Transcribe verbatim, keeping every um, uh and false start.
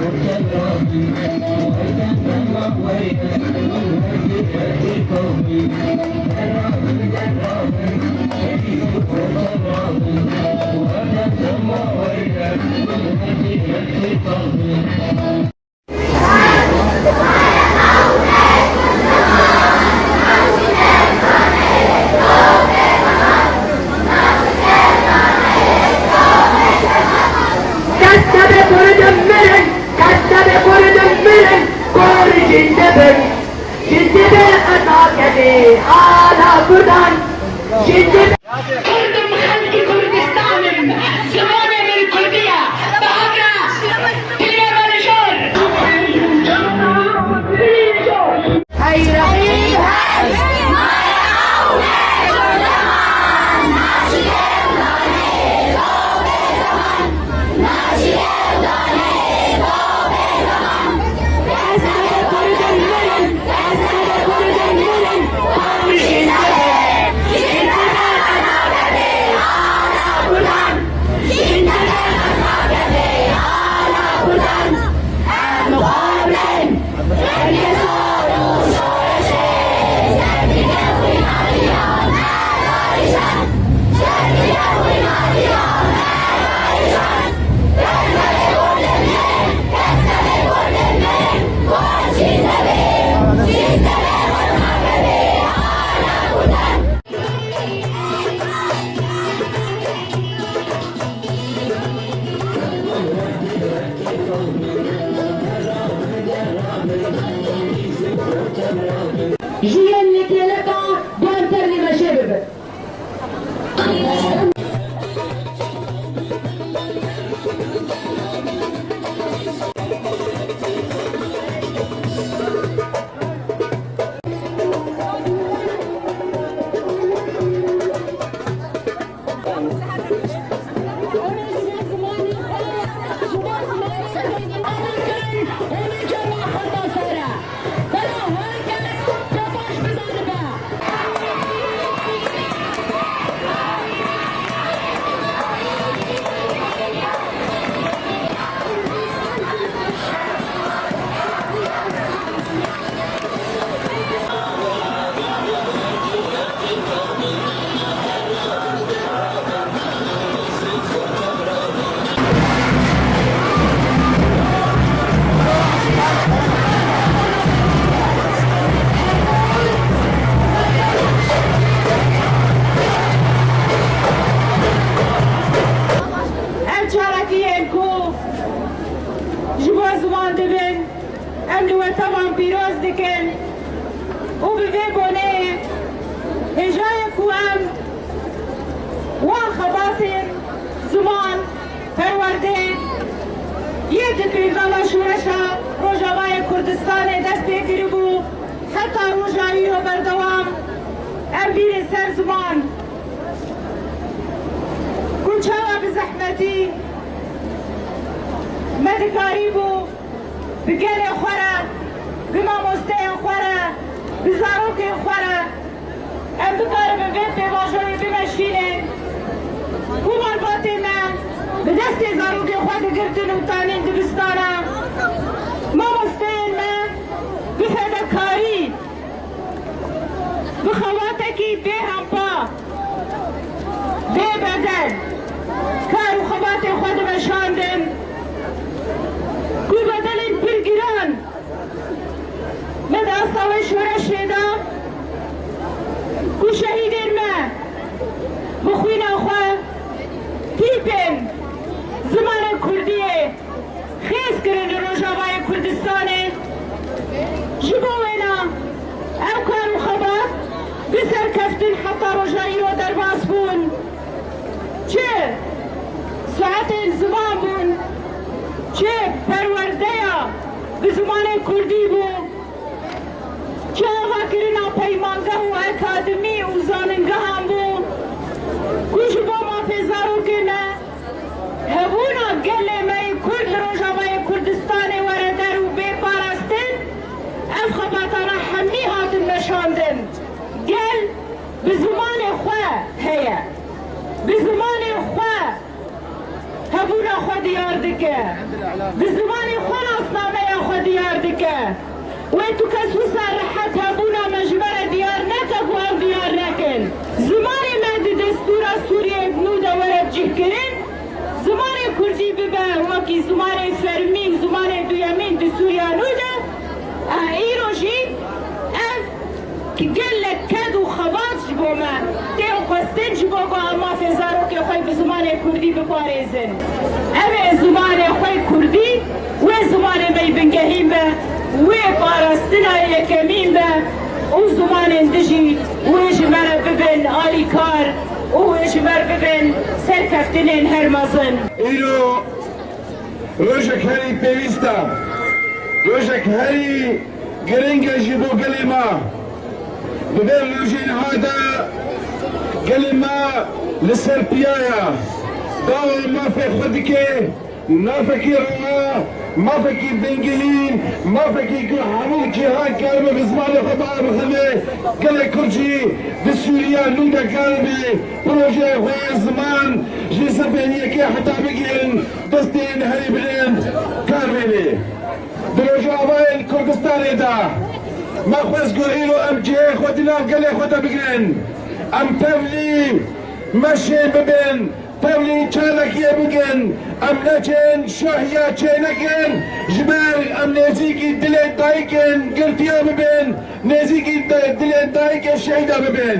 Dest nebe kurê de mirin, dest nebe kurê de mirin, kur jî dibin. Ji dibê qeza kedê ala kurdan, ji dibê Kurdim xelkî Kurdistan im, zimanê min kurdî ye. Bahaka, dilê min jor. Ey reqîb her. Ji yên nêkêleka guhan ternê meşê bibe. Ev çalakiyên ku ji bo ziman dibin, em li we tevan pîroz dikin û bi vê boneyê hêja ye ku em wan xebatên ziman, perwerdê yê di pêvajoya şoreşa Rojavayê Kurdistanê dest pê kiribû, heta roja îro berdewam em bîrê ser ziman ku çawa bi zehmetî me dikarîbû bi gelê xwe re, bi mamosteyên xwe re, bi zarokên xwe re em bikaribin vê pêvajoyê bimeşînin. Ku malbatê me bi destê zarokên xwe digirtin û tanîn dibistana, mamosteyên me bi fedekarî, bi xebatekî bêhempa, bê bedel kar û xebatê xwe dimeşandin, ku bedelên pir giran me di asta wê şoreşê de, ku şehîdên me bi xwîna xwe tîpên zimanê kurdiyê xêz kirin li Rojavayê Kurdistanê. Ji bo wêna ev kar û xebat bi serkeftin heta roja îro derbas bûn. Çi saetên ziman bûn, çi perwerdeya bi zimanê kurdî bû, çi avakirina peymangeh û akademî û zaningehan bû, ku ji bo mafê zarokê me, hebûna gelê me yê Kurd li Rojavayê Kurdistanê were der û bê parastin, ev xebatana hemî hatin meşandin. Gel bi zimanê xwe heye. Bi zimanê xwe hebûna xwe diyar dike. Bi zimanê xwe nas ke. Wê tu kes wisa rehet hebûna me ji me re diyar neke ku ew diyar nekin. Zimanê me di destûra Sûriyeyê di nû de were cihkirin. Zimanê kurdî bibe wekî zimanê fermî û zimanê duyemîn di Sûriya nû de. Eh, îro jî ev gelek ked û xebat ji bo me tên xwestin ji bo ku em mafê zarokê xwe bi zimanê kurdî biparêzin. Ev ê zimanê xwe kurdî wê zimanê me yî bingehîn be, wê parastina yekemîn be û zimanên dijî wê ji me re bibin alîkar û wê ji me re bibin serkeftinên her mezin. Îro rojek herî pêwîst e, rojek herî giring e ji bo gelê me. Di vê rojê niha de gelê me li ser piya ye. Dawa mafê xwe dike, mafekî rewa, mafekî bingehîn, mafekî ku hemû cîhan karibe bi zimanê xwe biaxivê. Gelê Kurd jî di Sûriya nû de karibe projeyê xwe ya ziman ji sifên yekê heta bigirin destên herî bilind kar bêne. Di Rojavayên Kurdistanê de me xwest ku îro em cihê xwe di nav gelê xwe de bigirin. Em tevlî meşê bibin, tevlî çalakiyê bikin. Em neçên şahiya çênekin, ji ber em nêzîkî dilê dayikên girtiya bibin, nêzîkî de-, dilê dayikê şehîda bibin.